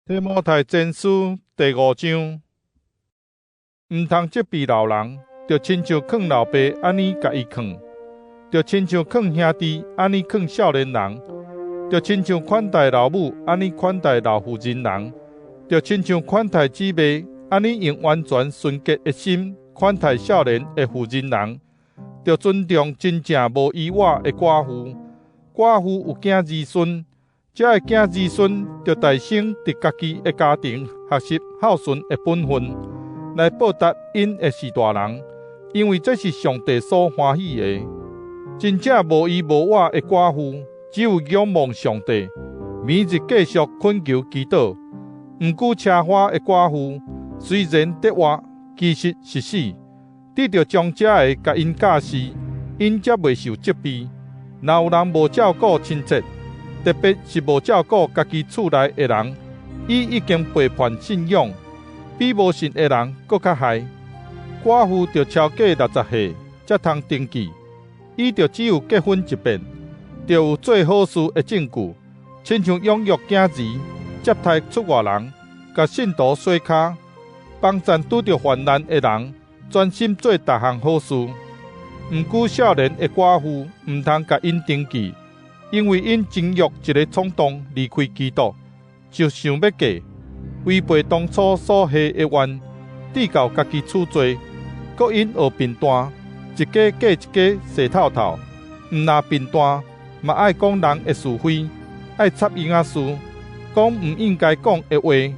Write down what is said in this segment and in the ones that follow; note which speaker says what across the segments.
Speaker 1: 提摩太前書第五章，毋通責備老人，著親像勸老爸按呢共伊勸；著親像勸兄弟按呢勸少年人；著親像款待老母按呢款待老婦人人；著親像款待姊妹按呢用完全純潔的心款待少年的婦人人；著尊重真正無依倚的寡婦。寡婦有囝兒孫。這个囝兒孫著代先佇家己的家庭學習孝順的本分，來報答𪜶的序大人，因為這是上帝所歡喜的。真正無依無倚的寡婦，只有仰望上帝，每日繼續懇求祈禱。毋過奢華的寡婦，雖然得活，其實是死。你著將這个共𪜶教示，𪜶才袂受責備。若有人無照顧親戚，特別是無照顧家己厝內的人，伊已經背叛信仰，比無信的人閣較害。寡婦著超過60歲才通登記，伊著只有結婚一遍，著有做好事的證據，親像養育囝兒、接待出外人、共信徒洗跤、幫贊拄著患難的人，專心做逐項好事。毋過少年的寡婦毋通共𪜶登記。因為𪜶情欲一个衝動離開基督，就想欲嫁，違背當初所下的願，致到家己處罪。閣𪜶學貧惰，一家過一家踅透透。毋若貧惰，嘛愛講人的是非，愛插秧仔事，講毋應該講的話。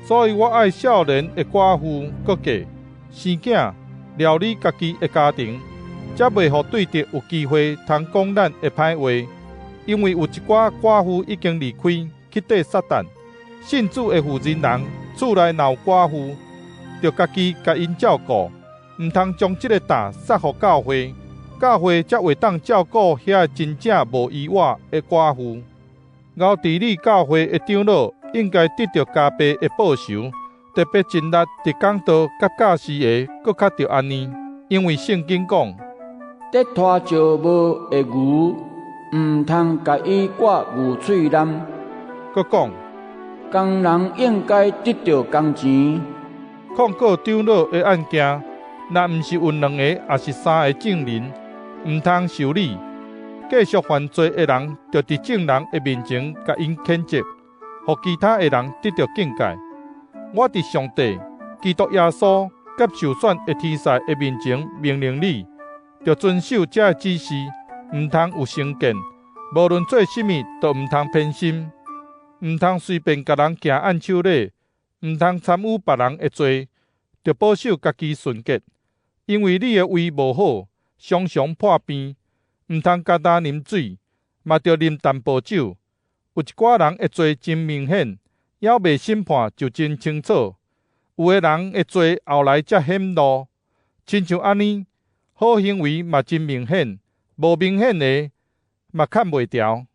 Speaker 1: 所以我愛少年的寡婦閣嫁，生囝，料理家己的家庭，才袂予對敵有機會通講咱的歹話。因為有一寡寡婦已經離開，去綴撒旦。信主的婦人人，厝內若有寡婦，著家己共𪜶照顧，毋通將這个擔捒予教會，教會才會當照顧遐个真正無依倚的寡婦。𠢕治理教會的長老應該得著加倍的報酬，特別盡力佇講道佮教示的，閣較著按呢。因為聖經講：
Speaker 2: 佇拖石磨的牛，毋通共伊掛牛喙籠。
Speaker 1: 閣講：
Speaker 2: 工人應該得著工錢。
Speaker 1: 控告長老的案件，若毋是有兩个抑是三个證人，毋通受理。繼續犯罪的人，著佇眾人的面前共𪜶譴責，予其他的人得著警戒。我佇上帝、基督耶穌佮受選的天使的面前命令你，著遵守這个指示，毋通有成見，無論做啥物都毋通偏心，毋通隨便共人行按手禮，毋通參與別人的罪，著保守家己純潔。因為你的胃無好，常常破病，毋通焦焦啉水，嘛著啉淡薄酒。有一寡人的罪真明顯，猶未審判就真清楚；有的人的罪後來才顯露。親像按呢，好行為嘛真明顯，無明顯的嘛崁袂牢。